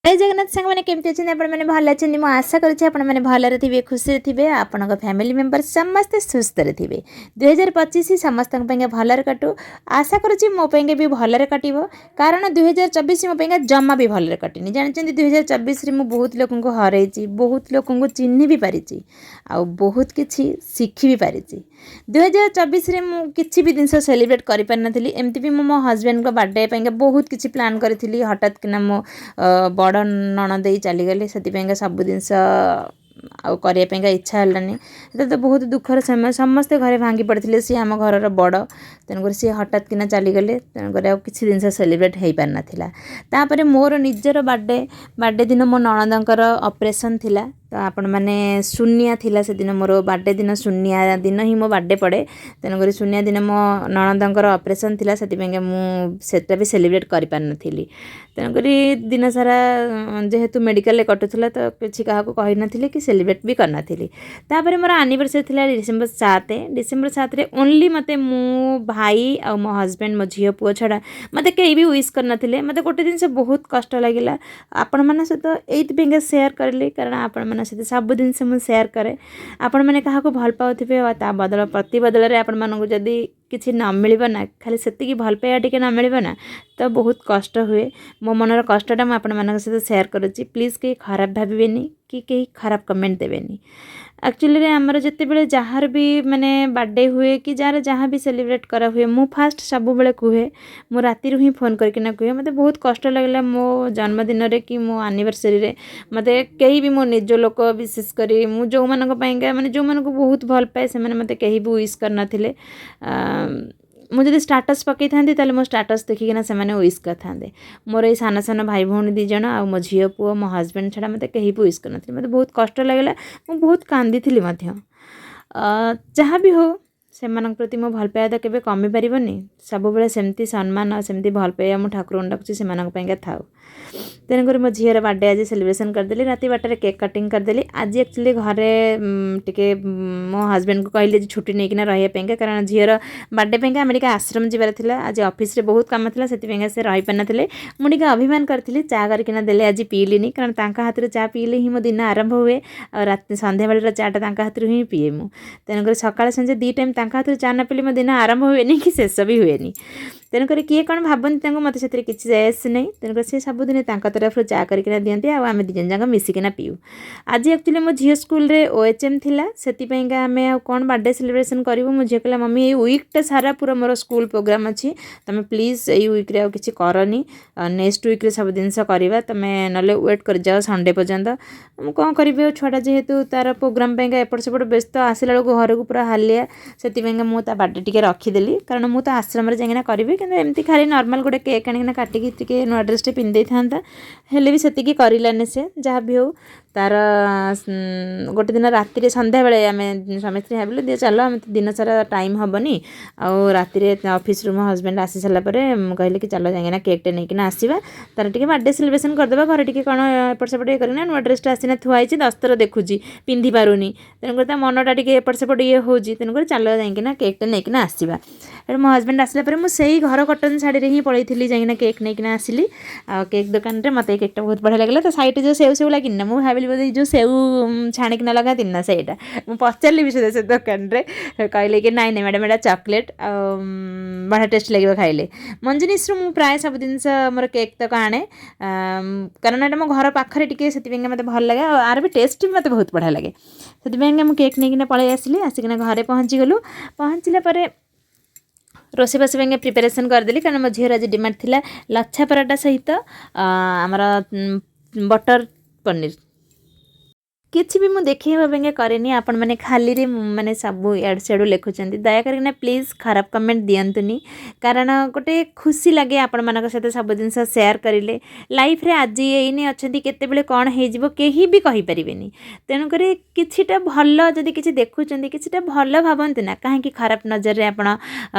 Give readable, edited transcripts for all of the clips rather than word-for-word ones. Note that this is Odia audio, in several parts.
ଜୟ ଜଗନ୍ନାଥ ସାଙ୍ଗମାନେ, କେମିତି ଅଛନ୍ତି ଆପଣମାନେ? ଭଲ ଅଛନ୍ତି? ମୁଁ ଆଶା କରୁଛି ଆପଣମାନେ ଭଲରେ ଥିବେ, ଖୁସିରେ ଥିବେ, ଆପଣଙ୍କ ଫ୍ୟାମିଲି ମେମ୍ବର ସମସ୍ତେ ସୁସ୍ଥରେ ଥିବେ। 2025 ସମସ୍ତଙ୍କ ପାଇଁକା ଭଲରେ କଟୁ। ଆଶା କରୁଛି ମୋ ପାଇଁକା ବି ଭଲରେ କଟିବ, କାରଣ 2024 ମୋ ପାଇଁକା ଜମା ବି ଭଲରେ କଟିନି। ଜାଣିଛନ୍ତି, 2024ରେ ମୁଁ ବହୁତ ଲୋକଙ୍କୁ ହରେଇଛି, ବହୁତ ଲୋକଙ୍କୁ ଚିହ୍ନି ବି ପାରିଛି ଆଉ ବହୁତ କିଛି ଶିଖି ବି ପାରିଛି। 2024ରେ ମୁଁ କିଛି ବି ଜିନିଷ ସେଲିବ୍ରେଟ୍ କରିପାରିନଥିଲି। ଏମିତି ବି ମୁଁ ମୋ ହଜବେଣ୍ଡଙ୍କ ବାର୍ଥଡେ ପାଇଁକା ବହୁତ କିଛି ପ୍ଲାନ୍ କରିଥିଲି। ହଠାତ୍ କିନା ମୋ ବଡ଼ ନଣଦେଇ ଚାଲିଗଲେ, ସେଥିପାଇଁକା ସବୁ ଜିନିଷ ଆଉ କରିବା ପାଇଁକା ଇଚ୍ଛା ହେଲାନି। ସେତେବେଳେ ତ ବହୁତ ଦୁଃଖର ସମୟ, ସମସ୍ତେ ଘରେ ଭାଙ୍ଗି ପଡ଼ିଥିଲେ। ସିଏ ଆମ ଘରର ବଡ଼, ତେଣୁକରି ସିଏ ହଠାତ୍ କିନା ଚାଲିଗଲେ, ତେଣୁକରି ଆଉ କିଛି ଜିନିଷ ସେଲିବ୍ରେଟ୍ ହେଇପାରିନଥିଲା। ତାପରେ ମୋର ନିଜର ବାର୍ଥଡେ ଦିନ ମୋ ନଣନ୍ଦଙ୍କର ଅପରେସନ୍ ଥିଲା। ତ ଆପଣମାନେ, ସୁନିଆ ଥିଲା ସେଦିନ, ମୋର ବାର୍ଥଡେ ଦିନ, ସୁନିଆ ଦିନ ହିଁ ମୋ ବାର୍ଥଡେ ପଡ଼େ। ତେଣୁକରି ସୁନିଆ ଦିନ ମୋ ନଣନ୍ଦଙ୍କର ଅପରେସନ୍ ଥିଲା, ସେଥିପାଇଁକା ମୁଁ ସେଟା ବି ସେଲିବ୍ରେଟ୍ କରିପାରିନଥିଲି। ତେଣୁକରି ଦିନ ସାରା ଯେହେତୁ ମେଡ଼ିକାଲରେ କଟୁଥିଲା, ତ କିଛି କାହାକୁ କହିନଥିଲି କି ସେଲିବ୍ରେଟ୍ ବି କରିନଥିଲି। ତାପରେ ମୋର ଆନିଭର୍ସରୀ ଥିଲା ଡିସେମ୍ବର 7। ଡିସେମ୍ବର 7ରେ ଓନ୍ଲି ମୋତେ ମୁଁ ଭାଇ ଆଉ ମୋ ହଜବେଣ୍ଡ, ମୋ ଝିଅ ପୁଅ ଛଡ଼ା ମୋତେ କେହି ବି ୱିଶ୍ କରିନଥିଲେ। ମୋତେ ଗୋଟେ ଜିନିଷ ବହୁତ କଷ୍ଟ ଲାଗିଲା। ଆପଣମାନଙ୍କ ସହିତ ଏଇଥିପାଇଁକା ସେୟାର କରିଲି, କାରଣ ଆପଣମାନଙ୍କ ସହିତ ସବୁ ଜିନିଷ ମୁଁ ସେୟାର କରେ। ଆପଣମାନେ କାହାକୁ ଭଲ ପାଉଥିବେ ଆଉ ତା ବଦଳ ପ୍ରତିବଦଳରେ ଆପଣମାନଙ୍କୁ ଯଦି କିଛି ନ ମିଳିବ ନା, ଖାଲି ସେତିକି ଭଲ ପାଇବା ଟିକେ ନ ମିଳିବ ନା, ତ ବହୁତ କଷ୍ଟ ହୁଏ। ମୋ ମନର କଷ୍ଟଟା ମୁଁ ଆପଣମାନଙ୍କ ସହିତ ସେୟାର କରୁଛି। ପ୍ଲିଜ୍ କେହି ଖରାପ ଭାବିବେନି କି କେହି ଖରାପ କମେଣ୍ଟ ଦେବେନି। ଆକ୍ଚୁଆଲିରେ ଆମର ଯେତେବେଳେ ଯାହାର ବି ମାନେ ବାର୍ଥଡେ ହୁଏ କି ଯାହାର ଯାହା ବି ସେଲିବ୍ରେଟ୍ କରାହୁଏ, ମୁଁ ଫାଷ୍ଟ ସବୁବେଳେ କୁହେ, ମୁଁ ରାତିରୁ ହିଁ ଫୋନ୍ କରିକିନା କୁହେ। ମୋତେ ବହୁତ କଷ୍ଟ ଲାଗିଲା, ମୋ ଜନ୍ମଦିନରେ କି ମୋ ଆନିଭର୍ସରୀରେ ମୋତେ କେହି ବି, ମୋ ନିଜ ଲୋକ, ବିଶେଷ କରି ମୁଁ ଯେଉଁମାନଙ୍କ ପାଇଁକା ମାନେ ଯେଉଁମାନଙ୍କୁ ବହୁତ ଭଲ ପାଏ, ସେମାନେ ମୋତେ କେହି ବି ୱିଶ୍ କରିନଥିଲେ। ମୁଁ ଯଦି ଷ୍ଟାଟସ୍ ପକାଇଥାନ୍ତି, ତାହେଲେ ମୋ ଷ୍ଟାଟସ୍ ଦେଖିକିନା ସେମାନେ ୱିଶ୍ କରିଥାନ୍ତେ। ମୋର ଏଇ ସାନ ସାନ ଭାଇ ଭଉଣୀ ଦୁଇ ଜଣ ଆଉ ମୋ ଝିଅ ପୁଅ, ମୋ ହଜବେଣ୍ଡ ଛଡ଼ା ମୋତେ କେହି ବି ୱିଶ୍ କରିନଥିଲେ। ମୋତେ ବହୁତ କଷ୍ଟ ଲାଗିଲା, ମୁଁ ବହୁତ କାନ୍ଦିଥିଲି ମଧ୍ୟ। ଯାହା ବି ହଉ, ସେମାନଙ୍କ ପ୍ରତି ମୋ ଭଲ ପାଇବା ତ କେବେ କମିପାରିବନି। ସବୁବେଳେ ସେମିତି ସମ୍ମାନ ଆଉ ସେମିତି ଭଲ ପାଇବା ମୁଁ ଠାକୁରଙ୍କୁ ଡାକୁଛି ସେମାନଙ୍କ ପାଇଁକା ଥାଉ। ତେଣୁକରି ମୋ ଝିଅର ବାର୍ଥଡେ ଆଜି ସେଲିବ୍ରେସନ୍ କରିଦେଲି, ରାତି 12ଟାରେ କେକ୍ କଟିଂ କରିଦେଲି। ଆଜି ଆକ୍ଚୁଆଲି ଘରେ ଟିକେ ମୋ ହଜବେଣ୍ଡକୁ କହିଲି ଯେ ଛୁଟି ନେଇକିନା ରହିବା ପାଇଁକା, କାରଣ ଝିଅର ବାର୍ଥଡେ ପାଇଁକା ଆମେ ଟିକେ ଆଶ୍ରମ ଯିବାର ଥିଲା। ଆଜି ଅଫିସରେ ବହୁତ କାମ ଥିଲା, ସେଥିପାଇଁକା ସେ ରହିପାରିନଥିଲେ। ମୁଁ ଟିକେ ଅଭିମାନ କରିଥିଲି, ଚା କରିକିନା ଦେଲେ, ଆଜି ପିଇଲିନି, କାରଣ ତାଙ୍କ ହାତରୁ ଚା ପିଇଲେ ହିଁ ମୋ ଦିନ ଆରମ୍ଭ ହୁଏ ଆଉ ରାତି ସନ୍ଧ୍ୟାବେଳର ଚାଟା ତାଙ୍କ ହାତରୁ ହିଁ ପିଏ ମୁଁ। ତେଣୁକରି ସକାଳେ ସଞ୍ଜେ 2 ଟାଇମ୍ ତାଙ୍କ ହାତରୁ ଚା ନ ପିଇଲେ ମୋ ଦିନ ଆରମ୍ଭ ହୁଏନି କି ଶେଷ ବି ହୁଏନି। ତେଣୁକରି କିଏ କ'ଣ ଭାବନ୍ତି ତାଙ୍କୁ, ମୋତେ ସେଥିରେ କିଛି ଯାଏ ଆସେ ନାହିଁ। ତେଣୁକରି ସେ ସବୁଦିନ ତାଙ୍କ ତରଫରୁ ଚା କରିକିନା ଦିଅନ୍ତି ଆଉ ଆମେ ଦୁଇ ଜଣ ଯାକ ମିଶିକିନା ପିଉ। ଆଜି ଆକ୍ଚୁଆଲି ମୋ ଝିଅ ସ୍କୁଲରେ OHM ଥିଲା, ସେଥିପାଇଁକା ଆମେ ଆଉ କ'ଣ ବାର୍ଥଡେ ସେଲିବ୍ରେସନ୍ କରିବୁ। ମୋ ଝିଅ କହିଲା, "ମମି, ଏଇ ୱିକ୍ଟା ସାରା ପୁରା ମୋର ସ୍କୁଲ ପ୍ରୋଗ୍ରାମ୍ ଅଛି, ତୁମେ ପ୍ଲିଜ୍ ଏଇ ୱିକ୍ରେ ଆଉ କିଛି କରନି, ନେକ୍ସଟ ୱିକ୍ରେ ସବୁ ଜିନିଷ କରିବା। ତୁମେ ନହେଲେ ୱେଟ୍ କରିଯାଅ ସଣ୍ଡେ ପର୍ଯ୍ୟନ୍ତ।" ମୁଁ କ'ଣ କରିବି ଆଉ? ଛୁଆଟା ଯେହେତୁ ତା'ର ପ୍ରୋଗ୍ରାମ୍ ପାଇଁକା ଏପଟ ସେପଟ ବ୍ୟସ୍ତ, ଆସିଲା ବେଳକୁ ଘରକୁ ପୁରା ହାଲିଆ, ସେଥିପାଇଁକା ମୁଁ ତା ବାର୍ଥଡେ ଟିକେ ରଖିଦେଲି। କାରଣ ମୁଁ ତ ଆଶ୍ରମରେ ଯାଇକିନା କରିବି, କିନ୍ତୁ ଏମିତି ଖାଲି ନର୍ମାଲ୍ ଗୋଟେ କେକ୍ ଆଣିକିନା କାଟିକି ଟିକେ ନୂଆ ଡ୍ରେସ୍ଟେ ପିନ୍ଧି ଦେଇଥାନ୍ତା। ହେଲେ ବି ସେତିକି କରିଲାନି ସେ। ଯାହା ବି ହଉ, ତାର ଗୋଟେ ଦିନ ରାତିରେ ସନ୍ଧ୍ୟାବେଳେ ଆମେ ସ୍ୱାମୀ ସ୍ତ୍ରୀ ଭାବିଲୁ, ଦିଅ ଚାଲ, ଆମେ ତ ଦିନ ସାରା ଟାଇମ୍ ହେବନି ଆଉ ରାତିରେ ଅଫିସରୁ ମୋ ହଜବେଣ୍ଡ ଆସି ସାରିଲା ପରେ ମୁଁ କହିଲି କି ଚାଲ, ଯାଇକିନା କେକ୍ଟେ ନେଇକିନା ଆସିବା, ତାର ଟିକେ ବାର୍ଥଡେ ସେଲିବ୍ରେସନ୍ କରିଦେବା। ଘରେ ଟିକେ କ'ଣ ଏପଟ ସେପଟ ଇଏ କରିକିନା, ନୂଆ ଡ୍ରେସ୍ଟା ଆସିନା ଥୁଆ ହେଇଛି, 10 ଥର ଦେଖୁଛି, ପିନ୍ଧି ପାରୁନି, ତେଣୁକରି ତା ମନଟା ଟିକେ ଏପଟ ସେପଟ ଇଏ ହେଉଛି। ତେଣୁକରି ଚାଲ, ଯାଇକିନା କେକ୍ଟା ନେଇକିନା ଆସିବା। ଏଠୁ ମୋ ହଜବେଣ୍ଡ ଆସିଲା ପରେ ମୁଁ ସେଇ ଘର କଟନ୍ ଶାଢ଼ୀରେ ହିଁ ପଳେଇଥିଲି, ଯାଇକିନା କେକ୍ ନେଇକିନା ଆସିଲି। ଆଉ କେକ୍ ଦୋକାନରେ ମୋତେ ଏଇ କେକ୍ଟା ବହୁତ ବଢ଼ିଆ ଲାଗିଲା। ତ ସାଇଡ଼୍ରେ ଯେଉଁ ସେଉ ସେଉ ଲାଗିନି ନା, ମୁଁ ଭାବିଲି ବୋଧେ ଏଇ ଯେଉଁ ସେଉ ଛାଣିକିନା ଲଗାନ୍ତିନି ନା, ସେଇଟା। ମୁଁ ପଚାରିଲି ବି ସୁଦ୍ଧା ସେ ଦୋକାନରେ, କହିଲେ କି ନାଇଁ ନାଇଁ ମ୍ୟାଡ଼ାମ୍, ଏଇଟା ଚକୋଲେଟ୍ ଆଉ ବଢ଼ିଆ ଟେଷ୍ଟ ଲାଗିବ ଖାଇଲେ। ମଞ୍ଜୁନିସରୁ ମୁଁ ପ୍ରାୟ ସବୁ ଜିନିଷ ମୋର କେକ୍ ତକ ଆଣେ, କାରଣ ଏଇଟା ମୋ ଘର ପାଖରେ ଟିକେ, ସେଥିପାଇଁକା ମୋତେ ଭଲ ଲାଗେ ଆଉ ଆର ବି ଟେଷ୍ଟ ବି ମୋତେ ବହୁତ ବଢ଼ିଆ ଲାଗେ। ସେଥିପାଇଁକା ମୁଁ କେକ୍ ନେଇକିନା ପଳେଇ ଆସିଲି। ଆସିକିନା ଘରେ ପହଞ୍ଚିଗଲୁ। ପହଞ୍ଚିଲା ପରେ ରୋଷେଇବାସ ପାଇଁକା ପ୍ରିପାରେସନ୍ କରିଦେଲି, କାରଣ ମୋ ଝିଅର ଆଜି ଡିମାଣ୍ଡ ଥିଲା ଲଚ୍ଛା ପରଟା ସହିତ ଆମର ବଟର୍ ପନିର। କିଛି ବି ମୁଁ ଦେଖେଇବା ପାଇଁକା କରେନି। ଆପଣମାନେ ଖାଲିରେ ମାନେ ସବୁ ଇଆଡ଼ୁ ସିଆଡ଼ୁ ଲେଖୁଛନ୍ତି। ଦୟା କରିକିନା ପ୍ଲିଜ୍ ଖରାପ କମେଣ୍ଟ ଦିଅନ୍ତୁନି, କାରଣ ଗୋଟେ ଖୁସି ଲାଗେ ଆପଣମାନଙ୍କ ସହିତ ସବୁ ଜିନିଷ ସେୟାର କରିଲେ। ଲାଇଫ୍ରେ ଆଜି ଏଇନେ ଅଛନ୍ତି, କେତେବେଳେ କ'ଣ ହେଇଯିବ କେହି ବି କହିପାରିବେନି। ତେଣୁକରି କିଛିଟା ଭଲ ଯଦି କିଛି ଦେଖୁଛନ୍ତି, କିଛିଟା ଭଲ ଭାବନ୍ତୁ ନା। କାହିଁକି ଖରାପ ନଜରରେ ଆପଣ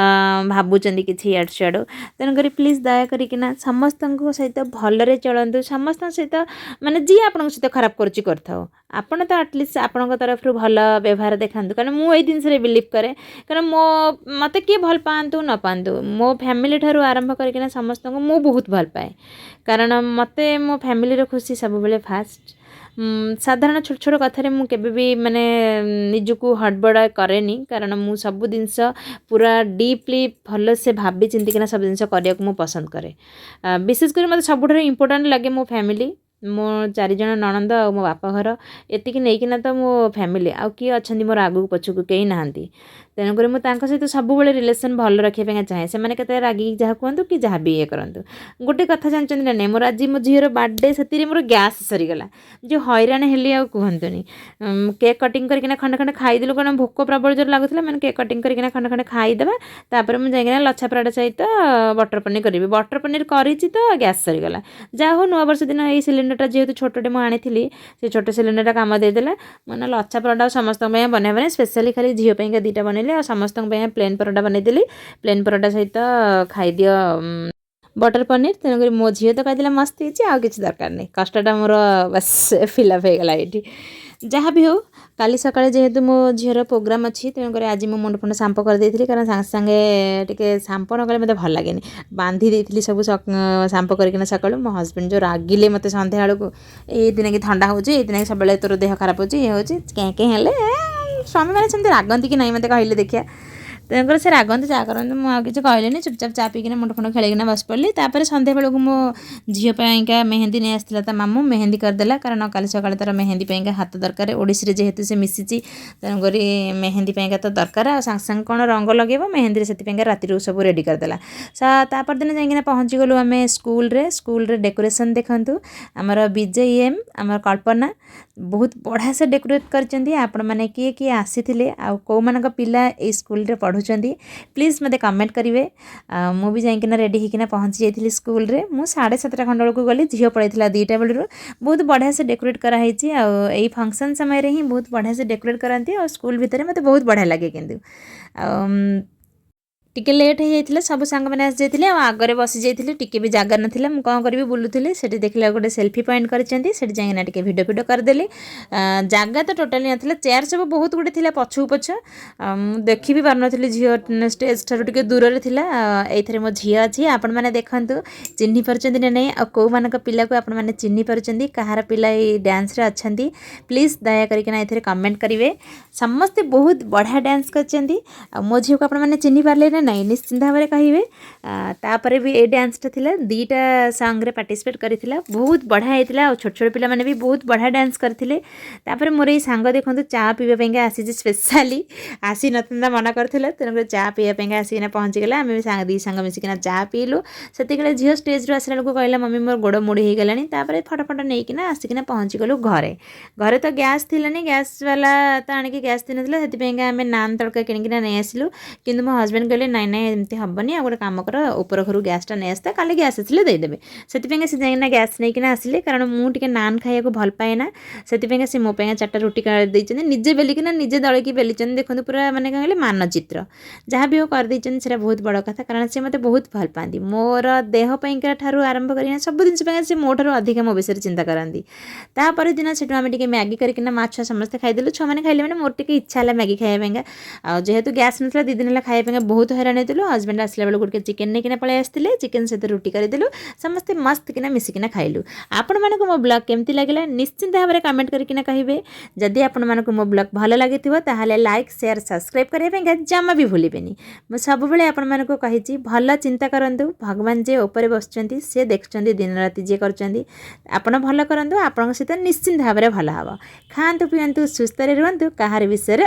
ଭାବୁଛନ୍ତି କିଛି ଇଆଡ଼ୁ ସିଆଡ଼ୁ? ତେଣୁକରି ପ୍ଲିଜ୍ ଦୟା କରିକିନା ସମସ୍ତଙ୍କ ସହିତ ଭଲରେ ଚଳନ୍ତୁ। ସମସ୍ତଙ୍କ ସହିତ ମାନେ ଯିଏ ଆପଣଙ୍କ ସହିତ ଖରାପ କରୁଛି କରିଥାଉ, ଆପଣ ଆପଣ ତ ଆଟଲିଷ୍ଟ ଆପଣଙ୍କ ତରଫରୁ ଭଲ ବ୍ୟବହାର ଦେଖାନ୍ତୁ। କାରଣ ମୁଁ ଏଇ ଜିନିଷରେ ବିଲିଭ୍ କରେ, କାରଣ ମୋତେ କିଏ ଭଲ ପାଆନ୍ତୁ ନ ପାଆନ୍ତୁ, ମୋ ଫ୍ୟାମିଲି ଠାରୁ ଆରମ୍ଭ କରିକିନା ସମସ୍ତଙ୍କୁ ମୁଁ ବହୁତ ଭଲ ପାଏ। କାରଣ ମୋତେ ମୋ ଫ୍ୟାମିଲିର ଖୁସି ସବୁବେଳେ ଫାଷ୍ଟ। ସାଧାରଣ ଛୋଟ ଛୋଟ କଥାରେ ମୁଁ କେବେ ବି ମାନେ ନିଜକୁ ହଡ଼ବଡ଼ କରେନି, କାରଣ ମୁଁ ସବୁ ଜିନିଷ ପୁରା ଡିପ୍ଲି ଭଲସେ ଭାବି ଚିନ୍ତିକିନା ସବୁ ଜିନିଷ କରିବାକୁ ମୁଁ ପସନ୍ଦ କରେ। ବିଶେଷ କରି ମୋତେ ସବୁଠାରୁ ଇମ୍ପୋର୍ଟାଣ୍ଟ ଲାଗେ ମୋ ଫ୍ୟାମିଲି, ମୋ 4 ଜଣ ନଣନ୍ଦ ଆଉ ମୋ ବାପ ଘର। ଏତିକି ନେଇକିନା ତ ମୋ ଫ୍ୟାମିଲି, ଆଉ କିଏ ଅଛନ୍ତି ମୋର ଆଗକୁ ପଛକୁ? କେହି ନାହାନ୍ତି। ତେଣୁକରି ମୁଁ ତାଙ୍କ ସହିତ ସବୁବେଳେ ରିଲେସନ୍ ଭଲ ରଖିବା ପାଇଁ ଚାହେଁ। ସେମାନେ କେତେ ରାଗିକି ଯାହା କୁହନ୍ତୁ କି ଯାହା ବି ଇଏ କରନ୍ତୁ। ଗୋଟେ କଥା ଜାଣିଛନ୍ତି ନା ନାହିଁ? ମୋର ଆଜି ମୋ ଝିଅର ବାର୍ଥଡେ, ସେଥିରେ ମୋର ଗ୍ୟାସ୍ ସରିଗଲା। ଯେଉଁ ହଇରାଣ ହେଲି ଆଉ କୁହନ୍ତୁନି। କେକ୍ କଟିଂ କରିକିନା ଖଣ୍ଡେ ଖଣ୍ଡେ ଖାଇଦେଲୁ, କାରଣ ଭୋକ ପ୍ରବଳ ଜୋର ଲାଗୁଥିଲା। ମାନେ କେକ୍ କଟିଂ କରିକିନା ଖଣ୍ଡେ ଖଣ୍ଡେ ଖାଇଦେବା, ତାପରେ ମୁଁ ଯାଇକିନା ଲଛା ପରାଟା ସହିତ ବଟର୍ ପନିର କରିବି। ବଟର୍ ପନିର କରିଛି ତ ଗ୍ୟାସ୍ ସରିଗଲା। ଯାହା ହଉ, ନୂଆବର୍ଷ ଦିନ ଏଇ ସିଲିଣ୍ଡରଟା ଯେହେତୁ ଛୋଟଟେ ମୁଁ ଆଣିଥିଲି, ସେ ଛୋଟ ସିଲିଣ୍ଡରଟା କାମ ଦେଇଦେଲା। ମାନେ ଲଛା ପରଟା ଆଉ ସମସ୍ତଙ୍କ ପାଇଁ ବନେଇବା ପାଇଁ ସ୍ପେଶାଲି ଖାଲି ଝିଅ ପାଇଁକା 2ଟା ବନେଇଲି, ଆଉ ସମସ୍ତଙ୍କ ପାଇଁ ପ୍ଲେନ୍ ପରଟା ବନେଇଦେଲି। ପ୍ଲେନ୍ ପରଟା ସହିତ ଖାଇଦିଅ ବଟର୍ ପନିର। ତେଣୁକରି ମୋ ଝିଅ ତ କହିଦେଲା ମସ୍ତ ହେଇଛି, ଆଉ କିଛି ଦରକାର ନାହିଁ। କଷ୍ଟଟା ମୋର ବାସ୍ ଫିଲ୍ଅପ୍ ହେଇଗଲା ଏଇଠି। ଯାହା ବି ହଉ, କାଲି ସକାଳେ ଯେହେତୁ ମୋ ଝିଅର ପ୍ରୋଗ୍ରାମ୍ ଅଛି, ତେଣୁକରି ଆଜି ମୁଁ ମୁଣ୍ଡ ଫୁଣ୍ଡ ସାମ୍ପୋ କରିଦେଇଥିଲି, କାରଣ ସାଙ୍ଗେ ସାଙ୍ଗେ ଟିକେ ସାମ୍ପୋ ନ କଲେ ମୋତେ ଭଲ ଲାଗେନି। ବାନ୍ଧି ଦେଇଥିଲି ସବୁ ସାମ୍ପୋ କରିକିନା ସକାଳୁ। ମୋ ହଜବେଣ୍ଡ ଯେଉଁ ରାଗିଲେ ମୋତେ ସନ୍ଧ୍ୟାବେଳକୁ, ଏଇ ଦିନ କି ଥଣ୍ଡା ହେଉଛି, ଏଇ ଦିନ ସବୁବେଳେ ତୋର ଦେହ ଖରାପ ହେଉଛି, ଇଏ ହେଉଛି, କେଁ କେଁ ହେଲେ। ସ୍ୱାମୀମାନେ ସେମିତି ରାଗନ୍ତି କି ନାହିଁ ମୋତେ କହିଲେ ଦେଖିବା। ତେଣୁକରି ସେ ରାଗନ୍ତୁ ଯାହା କରନ୍ତୁ, ମୁଁ ଆଉ କିଛି କହିଲିନି। ଚୁପଚାପ ଚା ପିଇକିନା ମୁଣ୍ଡ ଫୁଣ୍ଡ ଖେଳିକିନା ବସି ପଡ଼ିଲି। ତାପରେ ସନ୍ଧ୍ୟାବେଳକୁ ମୋ ଝିଅ ପାଇଁକା ମେହେନ୍ଦି ନେଇ ଆସିଥିଲା ତା ମାମୁଁ, ମେହେନ୍ଦି କରିଦେଲା, କାରଣ କାଲି ସକାଳେ ତା'ର ମେହେନ୍ଦି ପାଇଁକା ହାତ ଦରକାର। ଓଡ଼ିଶୀରେ ଯେହେତୁ ସେ ମିଶିଛି, ତେଣୁକରି ମେହେନ୍ଦି ପାଇଁକା ତ ଦରକାର। ଆଉ ସାଙ୍ଗେ ସାଙ୍ଗେ କ'ଣ ରଙ୍ଗ ଲଗେଇବ ମେହେନ୍ଦିରେ? ସେଥିପାଇଁକା ରାତିରୁ ସବୁ ରେଡ଼ି କରିଦେଲା। ତାପରଦିନ ଯାଇକିନା ପହଞ୍ଚିଗଲୁ ଆମେ ସ୍କୁଲରେ। ସ୍କୁଲରେ ଡେକୋରେସନ୍ ଦେଖନ୍ତୁ, ଆମର ବିଜେଇଏମ୍, ଆମର କଳ୍ପନା ବହୁତ ବଢ଼ିଆ ସେ ଡେକୋରେଟ୍ କରିଛନ୍ତି। ଆପଣମାନେ କିଏ କିଏ ଆସିଥିଲେ ଆଉ କେଉଁମାନଙ୍କ ପିଲା ଏଇ ସ୍କୁଲରେ ପଢ଼ୁଛନ୍ତି, ପ୍ଲିଜ୍ ମୋତେ କମେଣ୍ଟ କରିବେ। ଆଉ ମୁଁ ବି ଯାଇକିନା ରେଡ଼ି ହେଇକିନା ପହଞ୍ଚି ଯାଇଥିଲି ସ୍କୁଲରେ। ମୁଁ 7:30 ଖଣ୍ଡ ବେଳକୁ ଗଲି, ଝିଅ ପଳେଇଥିଲା 2ଟା ବେଳରୁ। ବହୁତ ବଢ଼ିଆ ସେ ଡେକୋରେଟ୍ କରାହେଇଛି, ଆଉ ଏଇ ଫଙ୍କସନ୍ ସମୟରେ ହିଁ ବହୁତ ବଢ଼ିଆ ସେ ଡେକୋରେଟ୍ କରନ୍ତି ଆଉ ସ୍କୁଲ ଭିତରେ ମୋତେ ବହୁତ ବଢ଼ିଆ ଲାଗେ। କିନ୍ତୁ ଆଉ ଟିକେ ଲେଟ୍ ହେଇଯାଇଥିଲା, ସବୁ ସାଙ୍ଗମାନେ ଆସିଯାଇଥିଲେ ଆଉ ଆଗରେ ବସିଯାଇଥିଲେ, ଟିକେ ବି ଜାଗା ନଥିଲା। ମୁଁ କ'ଣ କରିବି, ବୁଲୁଥିଲି। ସେଠି ଦେଖିଲା ଗୋଟେ ସେଲ୍ଫି ପଏଣ୍ଟ କରିଛନ୍ତି, ସେଠି ଯାଇକିନା ଟିକେ ଭିଡ଼ିଓ ଫିଡ଼ିଓ କରିଦେଲି। ଜାଗା ତ ଟୋଟାଲି ନଥିଲା, ଚେୟାର ସବୁ ବହୁତ ଗୁଡ଼ିଏ ଥିଲା ପଛକୁ ପଛ। ମୁଁ ଦେଖି ବି ପାରୁନଥିଲି, ଝିଅ ଷ୍ଟେଜ୍ ଠାରୁ ଟିକେ ଦୂରରେ ଥିଲା। ଏଇଥିରେ ମୋ ଝିଅ ଅଛି। ଆପଣମାନେ ଦେଖନ୍ତୁ ଚିହ୍ନି ପାରୁଛନ୍ତି ନା ନାହିଁ, ଆଉ କେଉଁମାନଙ୍କ ପିଲାକୁ ଆପଣମାନେ ଚିହ୍ନି ପାରୁଛନ୍ତି, କାହାର ପିଲା ଏଇ ଡ୍ୟାନ୍ସରେ ଅଛନ୍ତି, ପ୍ଲିଜ୍ ଦୟା କରିକିନା ଏଥିରେ କମେଣ୍ଟ କରିବେ। ସମସ୍ତେ ବହୁତ ବଢ଼ିଆ ଡ୍ୟାନ୍ସ କରିଛନ୍ତି। ଆଉ ମୋ ଝିଅକୁ ଆପଣମାନେ ଚିହ୍ନି ପାରିଲେ ନା ନାହିଁ, ନିଶ୍ଚିନ୍ତ ଭାବରେ କହିବେ। ତାପରେ ବି ଏଇ ଡ୍ୟାନ୍ସଟା ଥିଲା, 2ଟା ସଙ୍ଗରେ ପାର୍ଟିସିପେଟ୍ କରିଥିଲା, ବହୁତ ବଢ଼ିଆ ହେଇଥିଲା। ଆଉ ଛୋଟ ଛୋଟ ପିଲାମାନେ ବି ବହୁତ ବଢ଼ିଆ ଡ୍ୟାନ୍ସ କରିଥିଲେ। ତାପରେ ମୋର ଏଇ ସାଙ୍ଗ ଦେଖନ୍ତୁ, ଚା ପିଇବା ପାଇଁକା ଆସିଛି ସ୍ପେଶାଲି। ଆସିନଥାନ୍ତା, ମନା କରିଥିଲା, ତେଣୁକରି ଚା ପିଇବା ପାଇଁକା ଆସିକିନା ପହଞ୍ଚିଗଲା। ଆମେ ବି ସାଙ୍ଗ ଦୁଇ ସାଙ୍ଗ ମିଶିକିନା ଚା ପିଇଲୁ। ସେତିକିବେଳେ ଝିଅ ଷ୍ଟେଜ୍ରୁ ଆସିଲା ବେଳକୁ କହିଲା, "ମମି, ମୋର ଗୋଡ଼ ମୋଡ଼ି ହେଇଗଲାଣି।" ତାପରେ ଫଟୋ ଫଟୋ ନେଇକିନା ଆସିକିନା ପହଞ୍ଚିଗଲୁ ଘରେ। ଘରେ ତ ଗ୍ୟାସ୍ ଥିଲାନି, ଗ୍ୟାସ୍ ବାଲା ତ ଆଣିକି ଗ୍ୟାସ୍ ଦେଇନଥିଲା। ସେଥିପାଇଁକା ଆମେ ନାନ୍ ତଡ଼କା କିଣିକିନା ନେଇ ଆସିଲୁ। କିନ୍ତୁ ମୋ ହଜବେଣ୍ଡ କହିଲେ, "ନାଇଁ ନାଇଁ, ଏମିତି ହେବନି, ଆଉ ଗୋଟେ କାମ କର, ଉପର ଘରୁ ଗ୍ୟାସ୍ଟା ନେଇ ଆସିଥା, କାଲି ଗ୍ୟାସ୍ ଆସିଲେ ଦେଇଦେବେ।" ସେଥିପାଇଁକା ସେ ଯାଇକିନା ଗ୍ୟାସ୍ ନେଇକିନା ଆସିଲେ। କାରଣ ମୁଁ ଟିକେ ନାନ୍ ଖାଇବାକୁ ଭଲ ପାଏ ନା, ସେଥିପାଇଁକା ସେ ମୋ ପାଇଁକା ଚାରିଟା ରୁଟି ଦେଇଛନ୍ତି, ନିଜେ ବେଲିକିନା, ନିଜେ ଦଳିକି ବେଲିଛନ୍ତି। ଦେଖନ୍ତୁ, ପୁରା ମାନେ କ'ଣ କହିଲେ ମାନଚିତ୍ର। ଯାହା ବି ହଉ, କରିଦେଇଛନ୍ତି, ସେଇଟା ବହୁତ ବଡ଼ କଥା, କାରଣ ସେ ମୋତେ ବହୁତ ଭଲ ପାଆନ୍ତି। ମୋର ଦେହ ପାଇଁକା ଠାରୁ ଆରମ୍ଭ କରିକିନା ସବୁ ଜିନିଷ ପାଇଁକା ସେ ମୋ ଠାରୁ ଅଧିକା ମୋ ବିଷୟରେ ଚିନ୍ତା କରନ୍ତି। ତାପରେ ଦିନ ସେଠୁ ଆମେ ଟିକେ ମ୍ୟାଗି କରିକିନା ମା ଛୁଆ ସମସ୍ତେ ଖାଇଦେଲୁ। ଛୁଆମାନେ ଖାଇଲେ ମାନେ ମୋର ଟିକେ ଇଚ୍ଛା ହେଲା ମ୍ୟାଗି ଖାଇବା ପାଇଁକା। ଆଉ ଯେହେତୁ ଗ୍ୟାସ୍ ନଥିଲା, 2 ଦିନ ହେଲା ଖାଇବା ପାଇଁକା ବହୁତ ହଇରାଣ ହେଇଥିଲୁ। ହଜବେଣ୍ଡ ଆସିଲା ବେଳକୁ ଟିକେ ଚିକେନ୍ ନେଇକିନା ପଳେଇ ଆସିଥିଲେ। ଚିକେନ୍ ସହିତ ରୁଟି କରିଦେଲୁ, ସମସ୍ତେ ମସ୍ତ କିନା ମିଶିକିନା ଖାଇଲୁ। ଆପଣମାନଙ୍କୁ ମୋ ବ୍ଲଗ୍ କେମିତି ଲାଗିଲା, ନିଶ୍ଚିନ୍ତ ଭାବରେ କମେଣ୍ଟ କରିକିନା କହିବେ। ଯଦି ଆପଣମାନଙ୍କୁ ମୋ ବ୍ଲଗ୍ ଭଲ ଲାଗିଥିବ, ତାହେଲେ ଲାଇକ୍, ସେୟାର, ସବସ୍କ୍ରାଇବ୍ କରିବା ପାଇଁକା ଜମା ବି ଭୁଲିବେନି। ମୁଁ ସବୁବେଳେ ଆପଣମାନଙ୍କୁ କହିଛି, ଭଲ ଚିନ୍ତା କରନ୍ତୁ। ଭଗବାନ ଯିଏ ଉପରେ ବସୁଛନ୍ତି, ସେ ଦେଖୁଛନ୍ତି ଦିନ ରାତି ଯିଏ କରୁଛନ୍ତି। ଆପଣ ଭଲ କରନ୍ତୁ, ଆପଣଙ୍କ ସହିତ ନିଶ୍ଚିନ୍ତ ଭାବରେ ଭଲ ହେବ। ଖାଆନ୍ତୁ, ପିଅନ୍ତୁ, ସୁସ୍ଥରେ ରୁହନ୍ତୁ, କାହାର ବିଷୟରେ